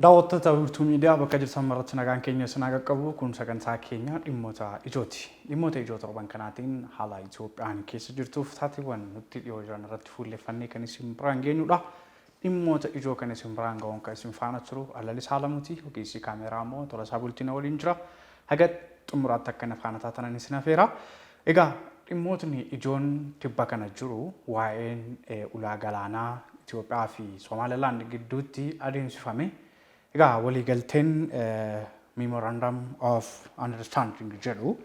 Daawwattoota Wiirtuu Miidiyaa bakka jirtan maratti nagaan keenya isin haa qaqqabu. Kun sagantaa keenya dhimmoota ijooti. Dhimmoota ijoo torban kanaatiin haala Itoophiyaan keessa jirtuuf taateewwan nutti dhiyoo jiran irratti fuulleffannee kan isin biraan geenyudha. Dhimmoota ijoo kan isin biraan ga'uun kan isin faana turu Alalisaa Alamuuti. Ogeessi kaameeraa immoo Tolasaa Bultina waliin jira. Haga xumuraatti akka na faana taatanan isin afeera. Egaa dhimmootni ijoon tibba kana jiru waa'een ulaa galaanaa Itoophiyaa fi Somaalilaand gidduutti adeemsifame. Egaa waliigalteen Memorandum of Understanding jedhu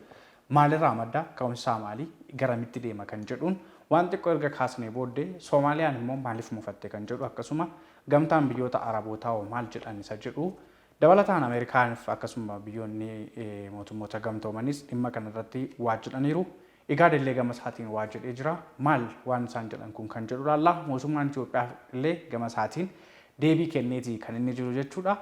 maalirraa madda, ka'umsi isaa maali, garamitti deema kan jedhuun waan xiqqoo erga kaasnee booddee Soomaaliyaan immoo maaliif mufatte kan jedhu akkasuma gamtaan biyyoota Arabootaa hoo maal jedhan isa jedhu dabalataan Ameerikaanif akkasuma biyyoonni mootummoota gamtoomanis dhimma kanarratti waa jedhaniiru. Igaad illee gama isaatiin waa jedhee jira. Maal waan isaan jedhan kun kan jedhu ilaalla. Mootummaan Itoophiyaa illee gama isaatiin deebii kenneeti kan inni jiru jechuudha.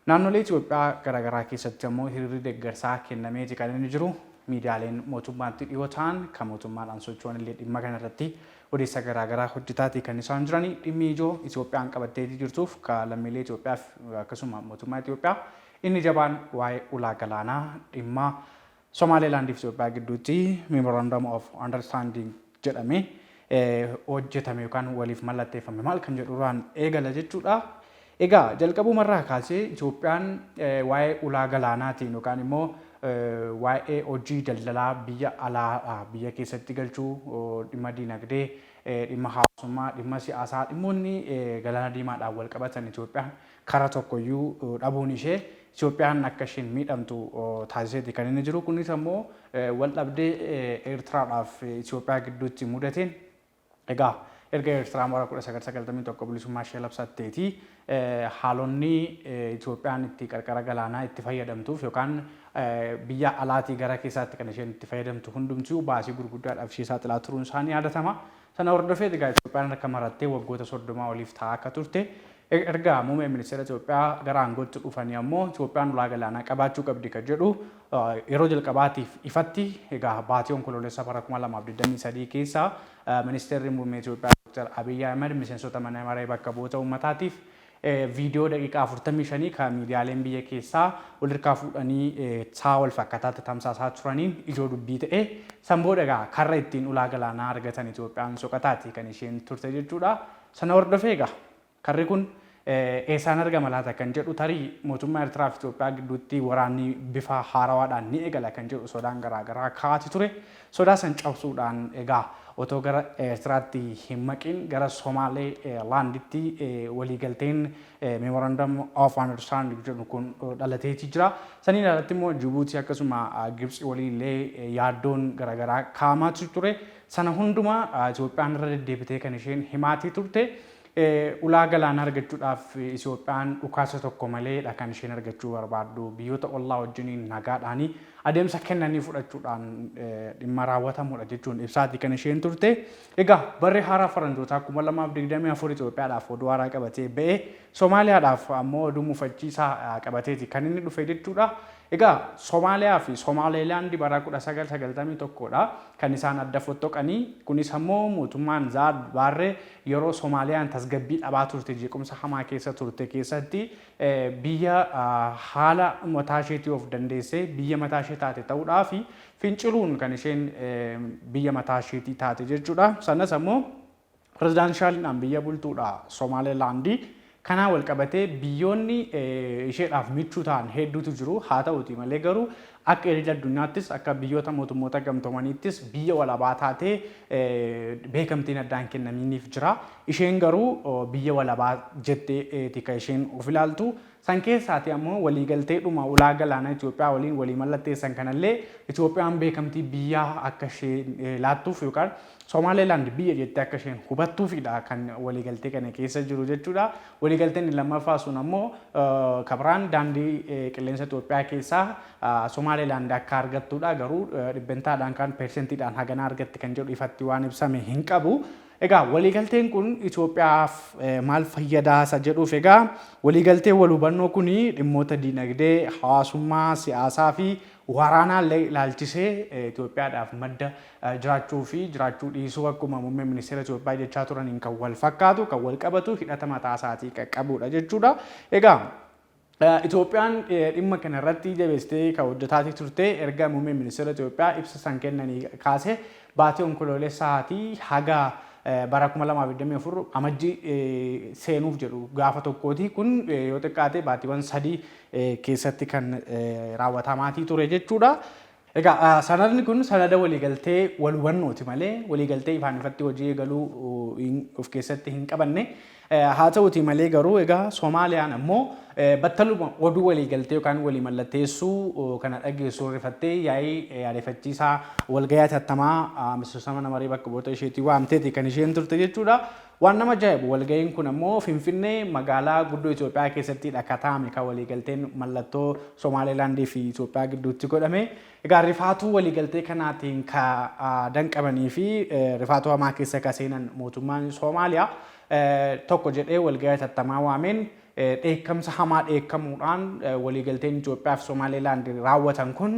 Naannolee Itoophiyaa garaagaraa keessatti ammoo hiriirri deeggarsaa kennameeti kan inni jiru. Miidiyaaleen mootummaatti dhiyoo ta'an kan mootummaadhaan socho'an illee dhimma kanarratti odeessa garaagaraa hojjetaati kan isaan jirani. Dhimmi ijoo Itoophiyaan qabatteeti jirtuuf ka lammiilee Itoophiyaaf akkasuma mootummaa Itoophiyaa inni jabaan waa'ee ulaa galaanaa dhimma Somaalilaand fi Itoophiyaa gidduutti Memorandum of Understanding jedhamee hojjetame yookaan waliif mallatteeffame maal kan jedhurraan eegala jechuudha. Egaa jalqabumarraa kaasee Itoophiyaan waa'ee ulaa galaanaatiin yookaan immoo waa'ee hojii daldalaa biyya alaa biyya keessatti galchuu dhimma diinagdee, dhimma hawaasummaa, dhimma siyaasaa dhimmoonni galaana diimaadhaan wal qabatan Itoophiyaan karaa tokkoyyuu dhabuun ishee Itoophiyaan akka isheen miidhamtu taasiseeti kan inni jiru. Kunis ammoo wal dhabdee Eertiraadhaaf Itoophiyaa gidduutti mudateen egaa erga Eertiraan bara 1991 bilisummaa ishee labsatteeti haalonni Itoophiyaan itti qarqara galaanaa itti fayyadamtuuf yookaan biyya alaatii gara keessaatti kan isheen itti fayyadamtu hundumtuu baasii gurguddaadhaaf ishee saaxilaa turuun isaanii yaadatama. Sana hordofee egaa Itoophiyaan harka marattee waggoota 30 oliif taa'aa akka turte erga muummeen ministeera Itoophiyaa gara aangootti dhufanii ammoo Itoophiyaan ulaa galaanaa qabaachuu qabdi kan jedhu yeroo jalqabaatiif ifatti egaa baatii Onkoloolessa bara 2023 keessa ministeerri muummee Itoophiyaa Dr. Abiy Ahmed miseensota mana maree bakka bu'oota uummataatiif viidiyoo daqiiqaa 45 kan miidiyaaleen biyya keessaa wal hirkaa fuudhanii sa'a wal fakkaataatti tamsaasaa turaniin ijoo dubbii ta'e. San booda egaa karra ittiin ulaa galaanaa argatan Itoophiyaan soqataati kan isheen turte jechuudha. Sana hordofee egaa karri kun eessaan argama laata kan jedhu tarii mootummaa Eertiraa fi Itoophiyaa gidduutti waraanni bifa haarawaadhaan ni eegala kan jedhu sodaan garaa garaa ka'aati ture. Sodaa san cabsuudhaan egaa otoo gara Eertiraatti hin maqin gara Somaalee Laanditti waliigalteen Memorandum of Understanding jedhu kun dhalateeti jira. Saniin alatti immoo Jibuutii akkasuma Gibtsi waliin illee yaaddoon garaagaraa kaa'amaatu ture. Sana hundumaa Itoophiyaan irra deddeebitee kan isheen himaatii turte. Ulaa galaanaa argachuudhaaf Itoophiyaan dhukaasa tokko maleedha kan isheen argachuu barbaaddu. Biyyoota ollaa wajjiniin nagaadhaanii adeemsa kennanii fudhachuudhaan dhimma raawwatamudha jechuun ibsaati kan isheen turte. Egaa barri haaraa faranjootaa 2024 Itoophiyaadhaaf oduu haaraa qabatee ba'e. Somaaliyaadhaaf ammoo oduu mufachiisaa qabateeti kan inni dhufe jechuudha. Egaa Somaaliyaa fi Somaalilaandi bara 1991 dha kan isaan adda fottoqanii. Kunis ammoo mootummaan Zaad Baarree yeroo Somaaliyaan tasgabbii dhabaa turte jeequmsa hamaa keessa turte keessatti biyya haala mataa isheetii of dandeessee biyya mataa ishee taate ta'uudhaaf finciluun kan isheen biyya mataa isheetii taate jechuudha. Sanas ammoo pirezidaanshaalidhaan biyya bultuudha Somaalilaandi. Kanaan wal qabatee biyyoonni isheedhaaf michuu ta'an hedduutu jiru. Haa ta'uutii malee garuu akka idil addunyaattis akka biyyoota mootummoota gamtoomaniittis biyya walabaa taatee beekamtiin addaan kennamiiniif jira. Isheen garuu biyya walabaa jetteeti kan isheen of ilaaltu. San keessaati ammoo waliigalteedhuma ulaa galaanaa Itoophiyaa waliin walii mallatteessan kanallee Itoophiyaan beekamtii biyyaa akka isheen laattuuf yookaan Somaalilaand biyya jettee akka isheen hubattuufidha kan waliigaltee kana keessa jiru jechuudha. Waliigalteen inni lammaffaa sun ammoo kabiraan daandii qilleensa Itoophiyaa keessaa Somaalilaand akka argattudha. Garuu dhibbentaadhaan kan peersentiidhaan hagana argatti kan jedhu ifatti waan ibsame hin qabu. Egaa waliigalteen kun Itoophiyaaf maal fayyadaa isa jedhuuf egaa waliigalteen wal hubannoo kun dhimmoota diinagdee, hawaasummaa, siyaasaa fi waraanaa illee ilaalchisee Itoophiyaadhaaf madda jiraachuu fi jiraachuu dhiisuu akkuma muummeen ministeera Itoophiyaa jechaa turaniin kan wal fakkaatu, kan wal qabatu hidhata mataa isaatii qaqqabuudha jechuudha. Egaa Itoophiyaan dhimma kana irratti jabeessitee kan hojjetaa turte erga muummeen ministeera Itoophiyaa ibsa san kennanii kaasee baatii Onkoloolessaatii haga bara 2024 Amajjii seenuuf jedhu gaafa tokkooti. Kun yoo xiqqaate baatiiwwan 3 keessatti kan raawwatamaatii ture jechuudha. Egaa sanadni kun sanada waliigaltee wal hubannooti malee waliigaltee ifaan ifatti hojii eegaluu of keessatti hin qabanne. Haa ta'uti malee garuu egaa Somaaliyaan ammoo battaluma oduu waliigaltee yookaan walii mallatteessuu kana dhageessu rifattee yaa'ii ariifachiisaa, walgahii hatattamaa miseensota mana maree bakka bu'oota isheetii waamteeti kan isheen turte jechuudha. Waan nama ajaa'ibu, walgahiin kun ammoo Finfinnee magaalaa guddoo Itoophiyaa keessattidha ka taa'ame kan waliigalteen mallattoo Somaalilaandii fi Itoophiyaa gidduutti godhame. Egaa rifaatuu waliigaltee kanaatiin ka danqamanii fi rifaatuu hamaa keessa ka seenan mootummaan Soomaaliyaa tokko jedhee walgahii hatattamaa waameen dheekkamsa hamaa dheekkamuudhaan, waliigalteen Itoophiyaa fi Somaalilaand raawwatan kun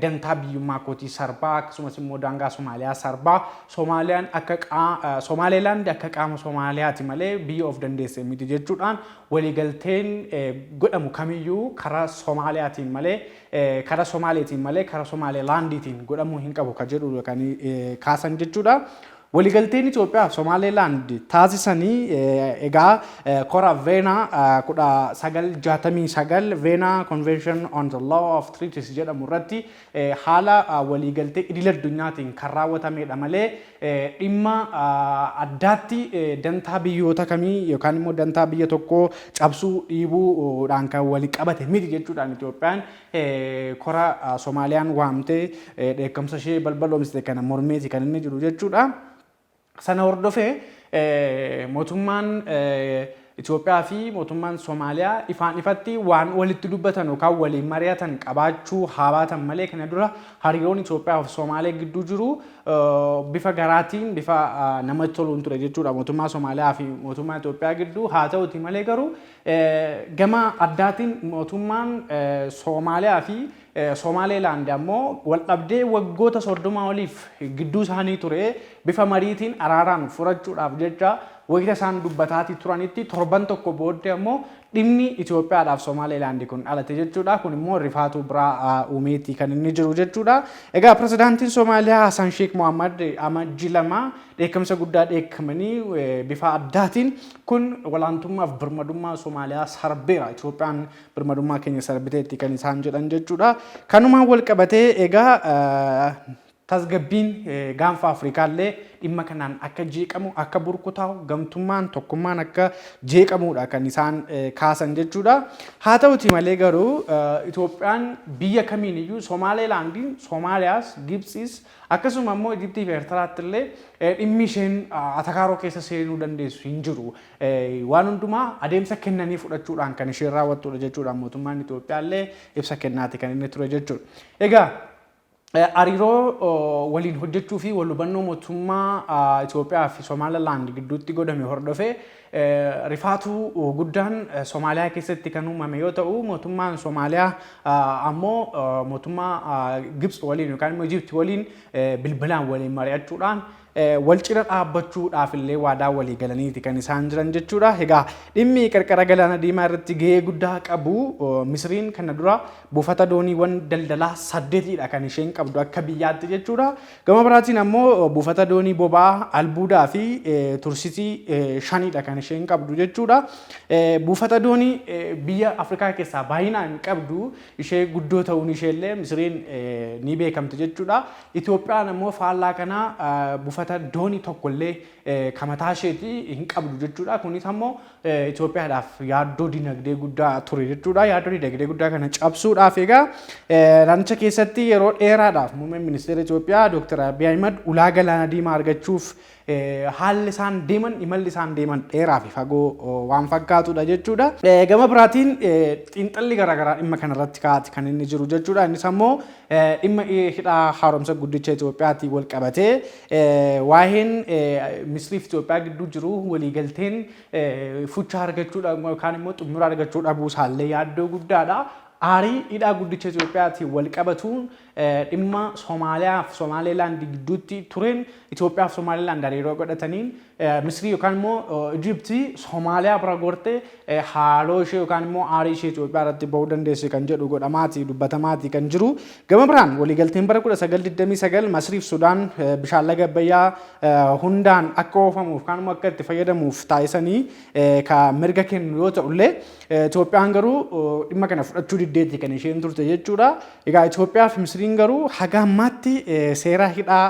dantaa biyyummaa kootii sarbaa, akkasumas immoo daangaa Somaaliyaa sarbaa, Somaaliyaan akka Somaalilaand akka qaama Somaaliyaati malee biyya of dandeesse miti jechuudhaan, waliigalteen godhamu kamiyyuu karaa Somaaliyaatiin malee, karaa Somaaliitiin malee karaa Somaalilaandiitiin godhamuu hin qabu ka jedhu kan kaasan jechuudha. Waliigalteen Itoophiyaa fi Somaalilaand taasisanii egaa kora Veenaa 1969, Vienna Convention on the Law of Treaties jedhamu irratti haala waliigaltee idil addunyaatiin kan raawwatamedha malee dhimma addaatti dantaa biyyoota kamii yookaan immoo dantaa biyya tokkoo cabsuu dhiibuudhaan kan wali qabate miti jechuudhaan Itoophiyaan kora Somaaliyaan waamtee dheekkamsa ishee balbaloomsite kana mormeeti kan inni jiru jechuudha. Sana hordofee mootummaan Itoophiyaa fi mootummaan Somaaliyaa ifaan ifatti waan walitti dubbatan yookaan waliin mari'atan qabaachuu haa baatan malee, kana dura hariiroon Itoophiyaa fi Somaalee gidduu jiru bifa garaatiin, bifa namatti toluun ture jechuudha mootummaa Somaaliyaa fi mootummaa Itoophiyaa gidduu. Haa ta'uti malee garuu gama addaatiin mootummaan Somaaliyaa fi Somaalilaand ammoo wal dhabdee waggoota 30 oliif gidduu isaanii ture bifa mariitiin araaraan furachuudhaaf jecha wayita isaan dubbataatii turanitti, torban tokko booddee ammoo dhimmi Itoophiyaadhaaf Somaalilaand kun dhalate jechuudha. Kun immoo rifaatuu biraa uumeetii kan inni jiru jechuudha. Egaa pirezidaantiin Somaaliyaa Hassan Sheikh Mohammad Amajji 2 dheekkamsa guddaa dheekkamanii bifa addaatiin kun olaantummaaf birmadummaa Somaaliyaa sarbeera. Itoophiyaan birmadummaa keenya sarbiteetti kan isaan jedhan jechuudha. Kanumaan wal qabatee egaa tasgabbiin gaanfa Afrikaallee dhimma kanaan akka jeeqamu, akka burkutaa'u, gamtummaan tokkummaan akka jeeqamudha kan isaan kaasan jechuudha. Haa ta'uti malee garuu Itoophiyaan biyya kamiin iyyuu, Somaalilaandiin, Somaaliyaas, Gibxiis, akkasuma immoo Ijiptii fi Eertiraatti illee dhimmi isheen atakaaroo keessa seenuu dandeessu hin jiru. Waan hundumaa adeemsa kennanii fudhachuudhaan kan isheen raawwattudha jechuudha. Mootummaan Itoophiyaa illee ibsa kennaati kan inni ture jechuudha. Egaa hariiroo waliin hojjechuu fi wal hubannoo mootummaa Itoophiyaa fi Somaalilaand gidduutti godhame hordofee rifaatuu guddaan Somaaliyaa keessatti kan uumame yoo ta'u, mootummaan Somaaliyaa ammoo mootummaa Gibx waliin yookaan immoo Ijipti waliin bilbilaan waliin mari'achuudhaan wal cina dhaabbachuudhaaf illee waadaa walii galaniiti kan isaan jiran jechuudha. Egaa dhimmi qarqara galaana diimaa irratti gahee guddaa qabu Misiriin kana dura buufata dooniiwwan daldalaa saddeetidha kan isheen qabdu akka biyyaatti jechuudha. Gama biraatiin ammoo buufata doonii boba'aa, albuudaa fi tursitii shanidha kan isheen qabdu jechuudha. Buufata doonii biyya Afrikaa keessaa baay'inaan qabdu ishee guddoo ta'uun isheellee Misiriin ni beekamti jechuudha. Itoophiyaan ammoo faallaa kanaa buufata doonii tokkollee kan mataa isheetii hin qabdu jechuudha. Kunis ammoo Itoophiyaadhaaf yaaddoo dinagdee guddaa ture jechuudha. Yaaddoo dinagdee guddaa kana cabsuudhaaf egaa naannicha keessatti yeroo dheeraadhaaf muummeen ministeera Itoophiyaa Dr. Abiy Ahimad ulaa galaana diimaa argachuuf haalli isaan deeman, imalli isaan deeman dheeraa fi fagoo waan fakkaatudha jechuudha. Gama biraatiin xiinxalli garaagaraa dhimma kanarratti kaa'ati kan inni jiru jechuudha. Innis ammoo dhimma hidha haaromsa guddicha Itoophiyaatiin wal qabatee waa'een Misrii fi Itoophiyaa gidduu jiru waliigalteen fucha argachuudha yookaan immoo xumura argachuu dhabuu isaallee yaaddoo guddaadha. Aarii hidhaa guddicha Itoophiyaatiin wal qabatuun Dhimma Somaaliyaa fi Somaalilaand gidduutti tureen Itoophiyaa fi Somaalilaand hariiroo godhataniin Misrii yookaan immoo Ijiptii Somaaliyaa bira gortee haaloo ishee yookaan immoo aarii ishee Itoophiyaa irratti bahuu dandeesse kan jedhu godhamaati dubbatamaati kan jiru. Gama biraan waliigalteen bara 1929 Masrii fi Sudaan bishaan laga Abbayyaa hundaan akka oofamuuf yookaan immoo akka itti fayyadamuuf taasisanii ka mirga kennu yoo ta'ullee, Itoophiyaan garuu dhimma kana fudhachuu diddeetti kan isheen turte jechuudha. Egaa Itoophiyaa fi Misriin garuu haga ammaatti seera hidhaa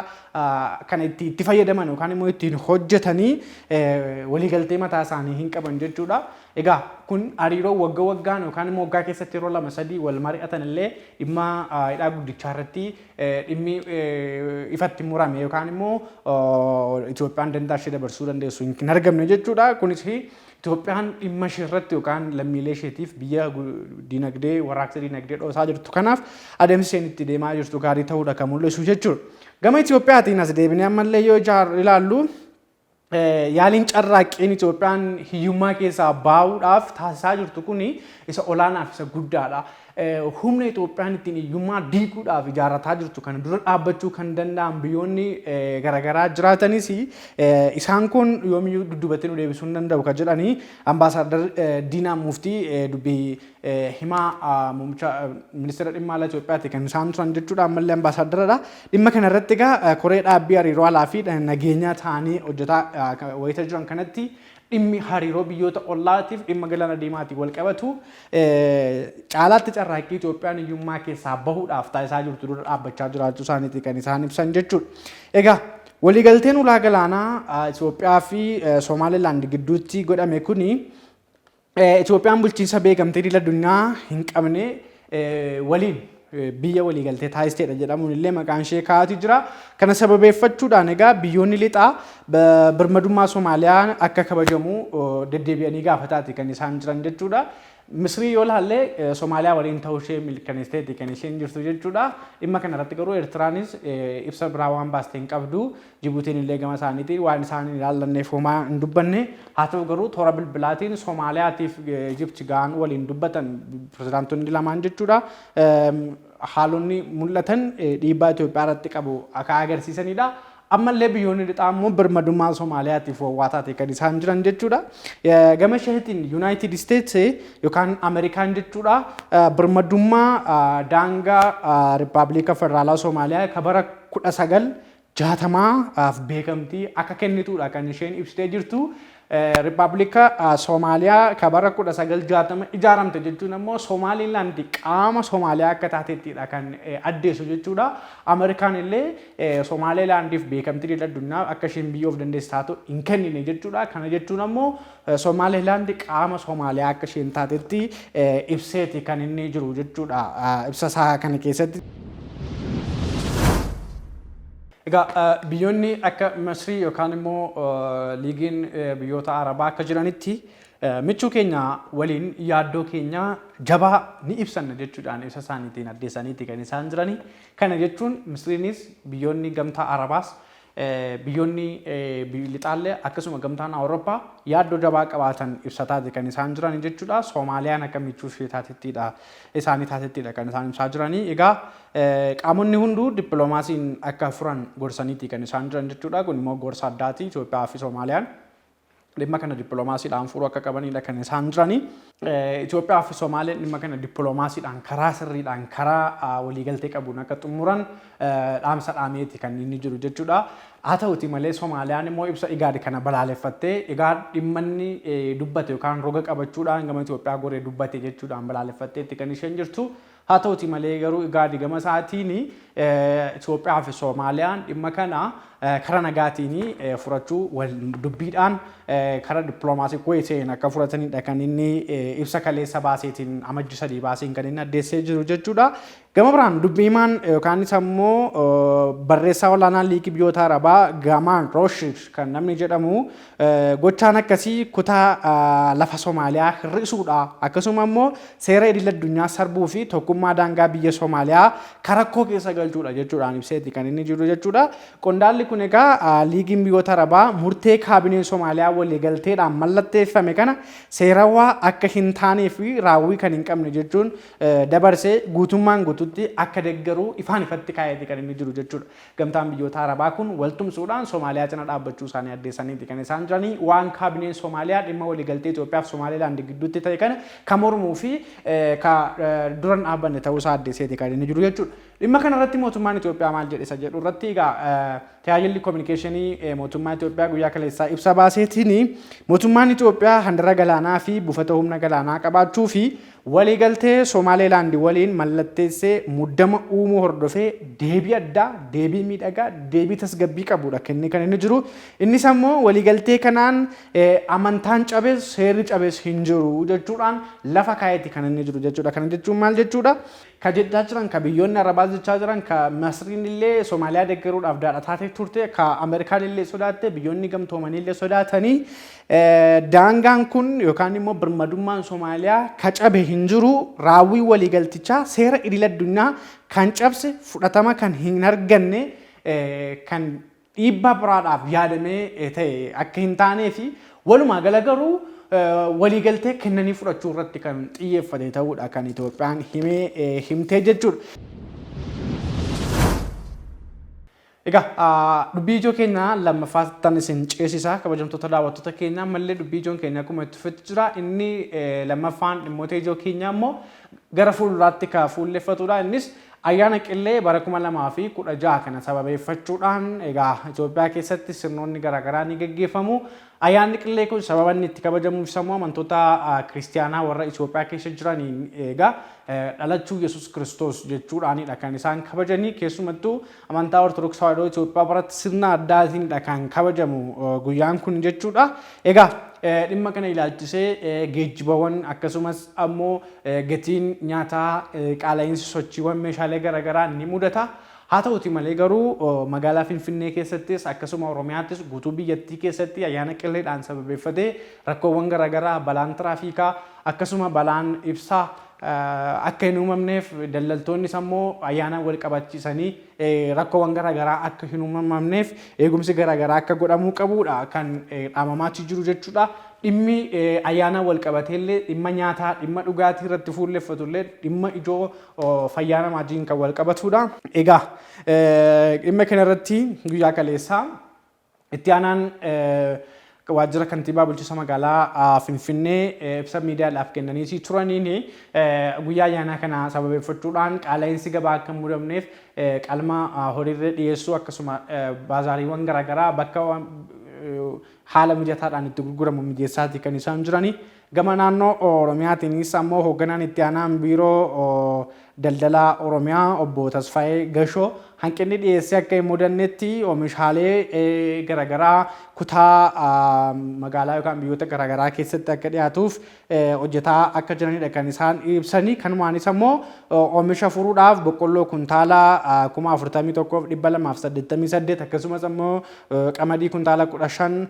kan itti fayyadaman yookaan immoo ittiin hojjetanii waliigaltee mataa isaanii hin qaban jechuudha. Egaa kun hariiroo wagga waggaan yookaan immoo waggaa keessatti yeroo lama sadii wal mari'atan illee dhimma hidhaa guddichaa irratti dhimmi ifatti murame yookaan immoo Itoophiyaan dantaa ishee dabarsuu dandeessu hin argamne jechuudha. Kunis Itoophiyaan dhimma ishee irratti yookaan lammiilee isheetiif biyya dinagdee warraaqsa dinagdee dhoosaa jirtu kanaaf adeemsi isheen itti deemaa jirtu gaarii ta'uudha kan mul'isu jechuudha. Gama Itoophiyaatiin as deebinee ammallee yoo ilaallu, yaaliin carraaqqiin Itoophiyaan hiyyummaa keessaa bahuudhaaf taasisaa jirtu kun isa olaanaaf isa guddaadha. Humna Itoophiyaan ittiin hiyyummaa diiguudhaaf ijaarrataa jirtu kana dura dhaabbachuu kan danda'an biyyoonni garaagaraa jiraatanis, isaan kun yoomiyyuu dudduubatti nu deebisuu hin danda'u kan jedhanii Ambaasaaddar Diinaa Muftii, dubbii himaa muummicha ministeera dhimma alaa Itoophiyaati kan isaan turan jechuudha, ammallee ambaasaaddaradha. Dhimma kana irratti egaa koree dhaabbii hariiroo alaa fi nageenyaa ta'anii hojjetaa wayita jiran kanatti, dhimmi hariiroo biyyoota ollaatiif dhimma galaana diimaatiin wal qabatu caalaatti carraaqqii Itoophiyaan hiyyummaa keessaa bahuudhaaf taasisaa jirtu dura dhaabbachaa jiraachuu isaaniiti kan isaan ibsan jechuudha. Egaa waliigalteen ulaa galaanaa Itoophiyaa fi Somaalilaand gidduutti godhame kuni Itoophiyaan bulchiinsa beekamtii idil addunyaa hin qabne waliin biyya waliigaltee taasisteedha jedhamuun illee maqaan ishee kaa'atii jira. Kana sababeeffachuudhaan egaa biyyoonni lixaa birmadummaa Somaaliyaa akka kabajamu deddeebi'anii gaafataati kan isaan jiran jechuudha. Misrii yoo ilaalle, Somaaliyaa waliin ta'uu ishee mirkaneessiteeti kan isheen jirtu jechuudha. Dhimma kana irratti garuu Eertiraanis ibsa biraa waan baaste hin qabdu. Jibuutiin illee gama isaaniitiin waan isaan hin ilaallanneef homaa hin dubbanne. Haa ta'u garuu toora bilbilaatiin Somaaliyaatiif Ijipti ga'an waliin dubbatan pirezidaantonni lamaan jechuudha. Haalonni mul'atan dhiibbaa Itoophiyaa irratti qabu akka agarsiisanidha. Ammallee biyyoonni lixaa immoo birmadummaa Somaaliyaatiif wawwaa taate kan isaan jiran jechuudha. Gama isheetiin United States yookaan Ameerikaan jechuudha, birmadummaa daangaa Riippaabilika Federaalaa Somaaliyaa ka bara 1960f beekamtii akka kennituudha kan isheen ibsitee jirtu. Riippaabilika Soomaaliyaa ka bara 1960 ijaaramte jechuun ammoo Somaalilaand qaama Soomaaliyaa akka taatettidha kan addeessu jechuudha. Ameerikaan illee Somaalilaandiif beekamtii idil addunyaa akka isheen biyya of dandeesse taatu hin kennine jechuudha. Kana jechuun ammoo Somaalilaand qaama Soomaaliyaa akka isheen taatetti ibseeti kan inni jiru jechuudha ibsa isaa kana keessatti. Egaa biyyoonni akka Masrii yookaan immoo liigiin biyyoota Arabaa akka jiranitti, michuu keenya waliin yaaddoo keenya jabaa ni ibsanna jechuudhaan ibsa isaaniitiin addeessaniiti kan isaan jirani. Kana jechuun Misriinis, biyyoonni gamtaa Arabaas, biyyoonni lixaallee, akkasuma gamtaan Awurooppaa yaaddoo jabaa qabaatan ibsataati kan isaan jiran jechuudha. Soomaaliyaan akka michuu ishee taatettiidha isaanii taatettiidha kan isaan ibsaa jiranii. Egaa qaamonni hunduu dippiloomaasiin akka furan gorsaniiti kan isaan jiran jechuudha. Kun immoo gorsa addaati, Itoophiyaa fi Soomaaliyaan dhimma kana dippiloomaasiidhaan furuu akka qabanidha kan isaan jiranii. Itoophiyaa fi Somaaliyaan dhimma kana dippiloomaasiidhaan karaa sirriidhaan karaa waliigaltee qabuun akka xumuran dhaamsa dhaameeti kan inni jiru jechuudha. Haa ta'uti malee Somaaliyaan immoo ibsa Igaad kana balaaleffattee, Igaad dhimma inni dubbate yookaan roga qabachuudhaan gama Itoophiyaa goree dubbate jechuudhaan balaaleffatteetti kan isheen jirtu. Haa ta'uti malee garuu Igaadi gama isaatiin Itoophiyaa fi Soomaaliyaan dhimma kana karaa nagaatiin furachuu, wal dubbiidhaan karaa dippiloomaasii kuweeteen akka furatanidha kan inni ibsa kaleessa baaseetiin, Amajji 3 baaseen kan inni addeessee jiru jechuudha. Gama biraan dubbii himaan yookaan isa immoo barreessaa olaanaa liigii biyyoota Arabaa Gamaan Rooshid kan namni jedhamu, gochaan akkasii kutaa lafa Somaaliyaa hir'isuudha, akkasuma immoo seera idil addunyaa sarbuu fi tokkummaa daangaa biyya Somaaliyaa karakkoo keessa galchuudha jechuudhaan ibseeti kan inni jiru jechuudha. Qondaalli kun egaa Liigiin Biyyoota Arabaa murtee kaabineen Somaaliyaa waliigalteedhaan mallatteeffame kana seerawaa akka hin taanee fi raawwii kan hin qabne jechuun dabarsee guutummaan guututti akka deeggaru ifaan ifatti kaa'eeti kan inni jiru jechuudha. Gamtaan Biyyoota Arabaa kun waltumsuudhaan Somaaliyaa cina dhaabbachuu isaanii addeessaniiti kan isaan jiranii. Waan kaabineen Somaaliyaa dhimma waliigaltee Itoophiyaa fi Somaalilaand gidduutti ta'e kana ka mormuu fi ka dura hin dhaabbanne ta'uu isaa addeesseeti kan inni jiru jechuudha. Dhimma kana irratti mootummaan Itoophiyaa maal jedhe isa jedhu irratti egaa tajaajilli kominikeeshinii mootummaa Itoophiyaa guyyaa kaleessaa ibsa baaseetiin mootummaan Itoophiyaa handara galaanaa fi buufata humna galaanaa qabaachuu fi waliigaltee Somaaleelaand waliin mallatteessee muddama uumuu hordofee deebii addaa, deebii miidhagaa, deebii tasgabbii qabudha kennee kan inni jiru. Innis ammoo waliigaltee kanaan amantaan cabes seerri cabes hin jiru jechuudhaan lafa kaa'eeti kan inni jiru jechuudha. Kana jechuun maal jechuudha? Ka jechaa jiran, ka biyyoonni Arabaas jechaa jiran, ka Masriin illee Somaaliyaa deeggaruudhaaf daadhataatee turte, ka Ameerikaan illee sodaatte, biyyoonni gamtoomanii illee sodaatanii, daangaan kun yookaan immoo birmadummaan Somaaliyaa ka cabe hin jiru, raawwii waliigaltichaa seera idil addunyaa kan cabse, fudhatama kan hin arganne, kan dhiibbaa biraadhaaf yaadamee ta'e akka hin taanee fi walumaa gala garuu waliigaltee kennanii fudhachuu irratti kan xiyyeeffate ta'uudha kan Itoophiyaan himee himtee jechuudha. Egaa dubbii ijoo keenya lammaffaattan isin ceesisa, kabajamtoota daawwattoota keenya. Ammallee dubbii ijoon keenya akkuma itti fufetti jira. Inni lammaffaan dhimmoota ijoo keenya immoo gara fuulduraatti ka fuulleffatudha. Innis ayyaana Qillee bara 2016 kana sababeeffachuudhaan egaa Itoophiyaa keessatti sirnoonni garaagaraa ni gaggeeffamu. Ayyaanni Qillee kun sababa inni itti kabajamuuf immoo amantoota kiristiyaanaa warra Itoophiyaa keessa jiraniin egaa dhalachuu Yesuus Kiristoos jechuudhaanidha kan isaan kabajanii. Keessumattuu amantaa Ortodoksii Tawaahidoo Itoophiyaa biratti sirna addaatiinidha kan kabajamu guyyaan kun jechuudha. Egaa dhimma kana ilaalchisee geejjibawwan, akkasumas ammoo gatiin nyaataa, qaala'iinsi sochiiwwan meeshaalee garaagaraa ni mudata. Haa ta'uti malee garuu magaalaa Finfinnee keessattis, akkasuma Oromiyaattis, guutuu biyyattii keessatti ayyaana Qilleedhaan sababeeffatee rakkoowwan garaagaraa, balaan tiraafikaa, akkasuma balaan ibsaa akka hin uumamneef, daldaltoonnis ammoo ayyaana wal qabachiisanii rakkoowwan garaagaraa akka hin uumamneef eegumsi garaagaraa akka godhamuu qabudha kan dhaamamaatii jiru jechuudha. Dhimmi ayyaana wal qabateellee dhimma nyaataa, dhimma dhugaatii irratti fuulleffatullee dhimma ijoo fayyaa namaatiin kan wal qabatudha. Egaa dhimma kana irratti guyyaa kaleessaa itti aanaan waajjira kantiibaa bulchiinsa magaalaa Finfinnee ibsa miidiyaadhaaf kennaniitii turaniin guyyaa ayyaanaa kana sababeeffachuudhaan qaala'insi gabaa akka hin mudamneef qalma horiirra dhiyeessuu, akkasuma baazaariiwwan garaagaraa bakka haala mijataadhaan itti gurguramu mijeessaati kan isaan jiranii. Gama naannoo Oromiyaatiinis ammoo hoogganaan itti aanaan biiroo daldalaa Oromiyaa obbo Tasfaayee Gashoo hanqinni dhiyeessii akka hin mudannetti oomishaalee garaagaraa kutaa magaalaa yookaan biyyoota garaagaraa keessatti akka dhiyaatuuf hojjetaa akka jiranidha kan isaan ibsanii. Kanumaanis ammoo oomisha furuudhaaf boqqolloo kuntaala 41,288, akkasumas ammoo qamadii kuntaala 15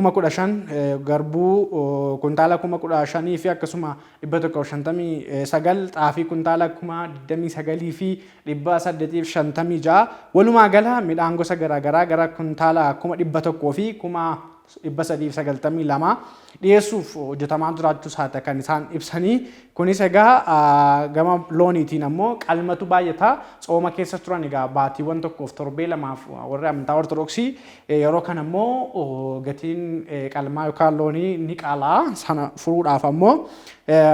15,000, garbuu kuntaala 15,000 fi akkasuma 159, xaafii kuntaala 29,856, walumaa gala midhaan gosa garaagaraa gara kuntaala 101,392 dhiyeessuuf hojjetamaa jiraachuu isaati kan isaan ibsanii. Kunis egaa gama looniitiin ammoo qalmatu baay'ata. Tsooma keessa turan egaa baatiiwwan tokkoof torbee lamaaf warri amantaa Ortodoksii. Yeroo kana immoo gatiin qalmaa yookaan loonii ni qaalaa. Sana furuudhaaf ammoo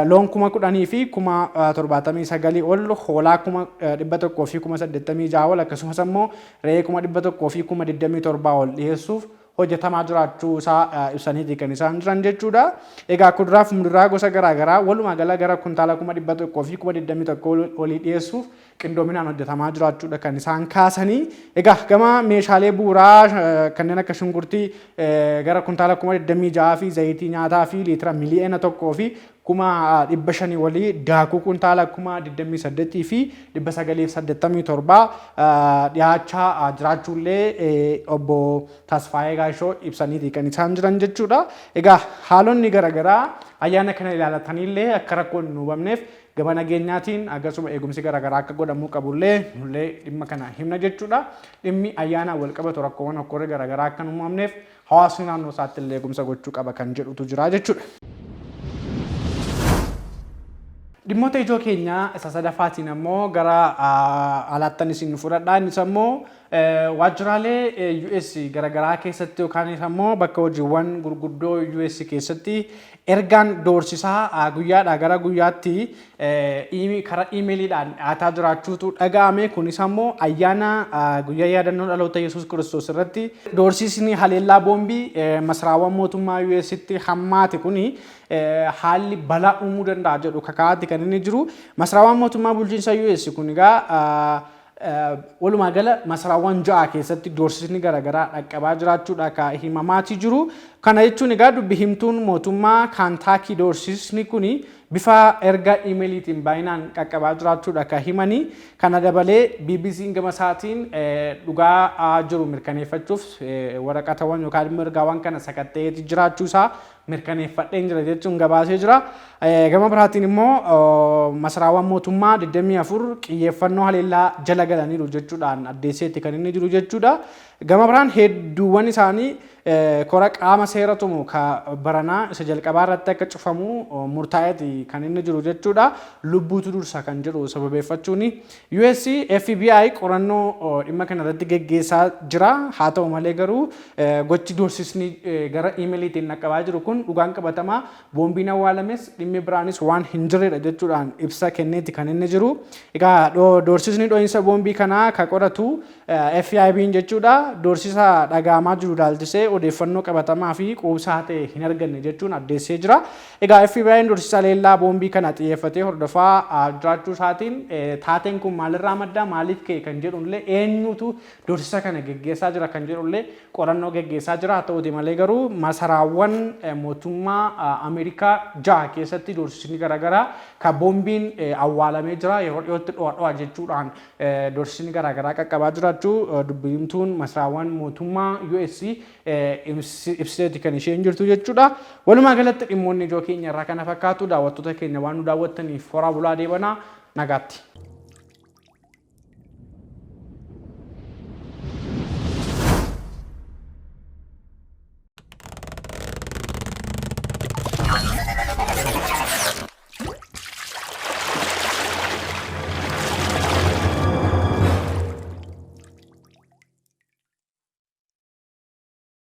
loon 10,079 ol, hoolaa 186,086 ol, akkasumas ammoo re'ee 127,000 ol dhiyeessuuf hojjetamaa jiraachuu isaa ibsaniiti kan isaan jiran jechuudha. Egaa kuduraa fi muduraa gosa garaagaraa walumaa gala gara kuntaala 121,000 olii dhiyeessuuf qindoominaan hojjetamaa jiraachuudha kan isaan kaasanii. Egaa gama meeshaalee bu'uuraa kanneen akka shunkurtii gara kuntaala 26,000 fi zayitii nyaataa fi liitira 1,500,000 olii, daakuu kuntaala 28,987 dhiyaachaa jiraachuullee obbo Tasfaayee Gaashoo ibsaniiti kan isaan jiran jechuudha. Egaa haalonni garaagaraa ayyaana kana ilaalataniillee akka rakkoon hin uumamneef Gama nageenyaatiin akkasuma eegumsi garaagaraa akka godhamuu qabullee nullee dhimma kana himna jechuudha. Dhimmi ayyaanaan wal qabatu rakkoowwan hokkorri garaagaraa akka hin uumamneef hawaasni naannoo isaatti illee eegumsa gochuu qaba kan jedhutu jira jechuudha. Dhimmoota ijoo keenya isa sadaffaatiin ammoo gara alaattan isin fudhadha. Innis ammoo waajjiraalee US garaagaraa keessatti yookaan ammoo bakka hojiiwwan gurguddoo US keessatti ergaan doorsisaa guyyaadhaa gara guyyaatti karaa iimeeliidhaan dhiyaataa jiraachuutu dhaga'ame. Kunis ammoo ayyaana guyyaa yaadannoo dhaloota Yesuus Kiristoos irratti doorsisni haleellaa boombii masaraawwan mootummaa US'tti hammaate kuni haalli balaa uumuu danda'a jedhu kakaa'aatti kan inni jiru. Masaraawwan mootummaa bulchiinsa US kun egaa walumaa gala masaraawwan 6 keessatti doorsisni garaagaraa dhaqqabaa jiraachuudha ka himamaatii jiru. Kana jechuun egaa dubbi himtuun mootummaa Kaantaakii doorsisni kuni bifa erga iimeeliitiin baay'inaan qaqqabaa jiraachuudha ka himanii. Kana dabalee BBC'n gama isaatiin dhugaa jiru mirkaneeffachuuf waraqatawwan yookaan immoo ergaawwan kana sakatta'ee jiraachuu isaa mirkaneeffadheen jira jechuun gabaasee jira. Gama biraatiin immoo masaraawwan mootummaa 24 xiyyeeffannoo haleellaa jala galaniiru jechuudhaan addeesseetti kan inni jiru jechuudha. Gama biraan hedduuwwan isaanii kora qaama seera tumu ka baranaa isa jalqabaa irratti akka cufamu murtaa'eeti kan inni jiru jechuudha. Lubbuutu dursa kan jedhu sababeeffachuuni. US FBI qorannoo dhimma kana irratti geggeessaa jira. Haa ta'u malee garuu gochi doorsisni gara iimeeliitiin dhaqqabaa jiru kun dhugaan qabatamaa boombiin awwaalames dhimmi biraanis waan hin jirredha jechuudhaan ibsa kenneeti kan inni jiru. Egaa doorsisni dho'iinsa boombii kanaa ka qoratu FIB'n jechuudha. Doorsisa dhaga'amaa jiru ilaalchisee odeeffannoo qabatamaa fi quubsaa ta'e hin arganne jechuun addeessee jira. Egaa FBI'n doorsisa haleellaa boombii kana xiyyeeffatee hordofaa jiraachuu isaatiin taateen kun maalirraa madda, maaliif ka'e kan jedhullee, eenyutu doorsisa kana geggeessaa jira kan jedhullee qorannoo geggeessaa jira. Haa ta'uti malee garuu masaraawwan mootummaa Ameerikaa 6 keessatti doorsisni garaagaraa ka boombiin awwaalamee jira yeroo dhiyootti dho'a dho'a jechuudhaan doorsisni garaagaraa qaqqabaa jiraachuu dubbi himtuun masaraawwan mootummaa US ibsiteeti kan isheen jirtu jechuudha. Walumaa galatti dhimmoonni ijoo keenya irraa kana fakkaatu. Daawwattoota keenya, waan nu daawwattaniif horaa bulaa, deebanaa, nagaatti.